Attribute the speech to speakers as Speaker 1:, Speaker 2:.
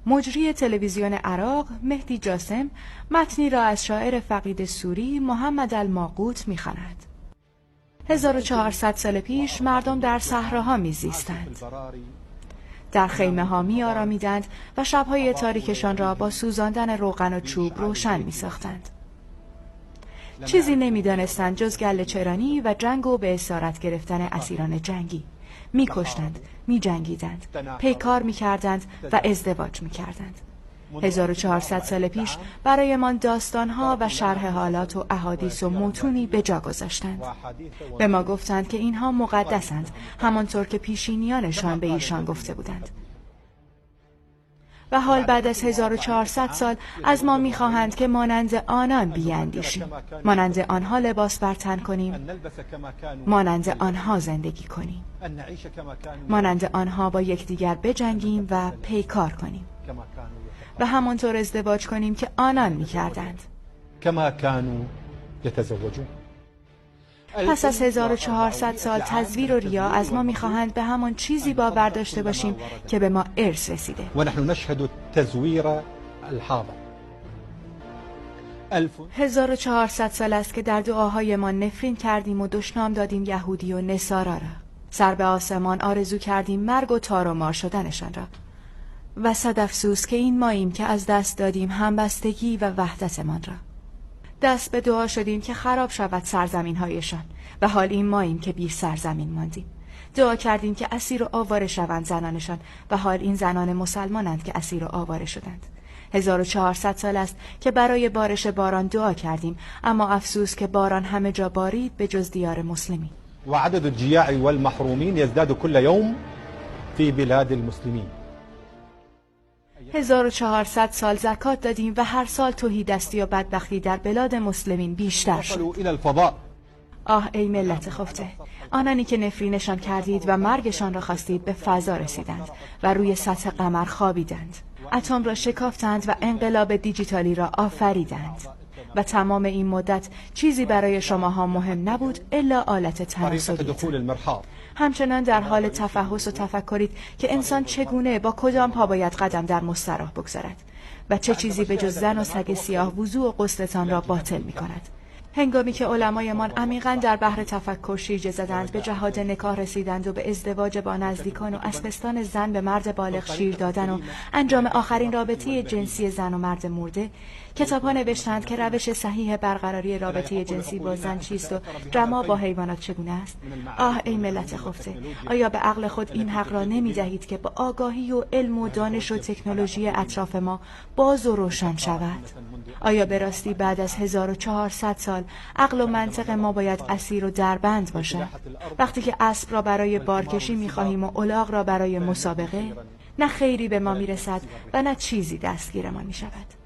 Speaker 1: مجری تلویزیون عراق، مهدی جاسم، متنی را از شاعر فقید سوری محمد الماقوت می‌خواند. 1400 سال پیش مردم در صحراها می‌زیستند. در خیمه ها می آرامیدند و شبهای تاریکشان را با سوزاندن روغن و چوب روشن می ساختند. چیزی نمی دانستند جز گله چرانی و جنگ و به اسارت گرفتن اسیران جنگی. می کشتند، می جنگیدند، پیکار می کردند و ازدواج می کردند. 1400 سال پیش برایمان داستانها و شرح حالات و احادیث و متونی به جا گذاشتند. به ما گفتند که اینها مقدسند، همانطور که پیشینیانشان به ایشان گفته بودند. و حال بعد از 1400 سال از ما می‌خواهند که مانند آنان بیاندیشیم، مانند آنها لباس بر تن کنیم، مانند آنها زندگی کنیم، مانند آنها با یکدیگر بجنگیم و پیکار کنیم و همانطور ازدواج کنیم که آنان می‌کردند. پس از 1400 سال تزویر و ریا از ما می‌خواهند به همان چیزی باور داشته باشیم که به ما ارث رسیده.
Speaker 2: ونحن نشهد التزویر الحاضر.
Speaker 1: 1400 سال است که در دعاهای ما نفرین کردیم و دشنام دادیم یهودی و نصارا را. سر به آسمان آرزو کردیم مرگ و تار و مار شدنشان را. و صد افسوس که این ماییم که از دست دادیم همبستگی و وحدتمان را. دست به دعا شدیم که خراب شود سرزمین هایشان و حال این ماییم که بی سرزمین ماندیم. دعا کردیم که اسیر و آواره شوند زنانشان و حال این زنان مسلمانند که اسیر و آواره شدند. 1400 سال است که برای بارش باران دعا کردیم، اما افسوس که باران همه جا بارید به جز دیار مسلمین.
Speaker 2: و عدد الجیاع والمحرومین یزداد كل یوم فی بلاد المسلمین.
Speaker 1: 1400 سال زکات دادیم و هر سال تهی دستی و بدبختی در بلاد مسلمین بیشتر شد. آه ای ملت خفته، آنانی که نفرینشان کردید و مرگشان را خواستید به فضا رسیدند و روی سطح قمر خوابیدند. اتم را شکافتند و انقلاب دیجیتالی را آفریدند. و تمام این مدت چیزی برای شماها مهم نبود الا آلت تناسلی. همچنان در حال تفحص و تفکرید که انسان چگونه با کدام پا باید قدم در مستراح بگذارد و چه چیزی به جز زن و سگ سیاه وضوع و غسلتان را باطل می کند. هنگامی که علمایمان عمیقاً در بحر تفکر شیرجه زدند، به جهاد نکاح رسیدند و به ازدواج با نزدیکان و اسبستان زن به مرد بالغ شیر دادن و انجام آخرین رابطه جنسی زن و مرد مرده، کتاب‌ها نوشتند که روش صحیح برقراری رابطه جنسی با زن چیست و جماع با حیوانات چگونه است. آه ای ملت خفته، آیا به عقل خود این حق را نمی‌دهید که با آگاهی و علم و دانش و تکنولوژی اطراف ما باز و روشن شود؟ آیا به راستی بعد از 1400 سال عقل و منطق ما باید اسیر و دربند باشد؟ وقتی که اسب را برای بارکشی می‌خواهیم و الاغ را برای مسابقه، نه خیری به ما می‌رسد و نه چیزی دستگیرمان می‌شود.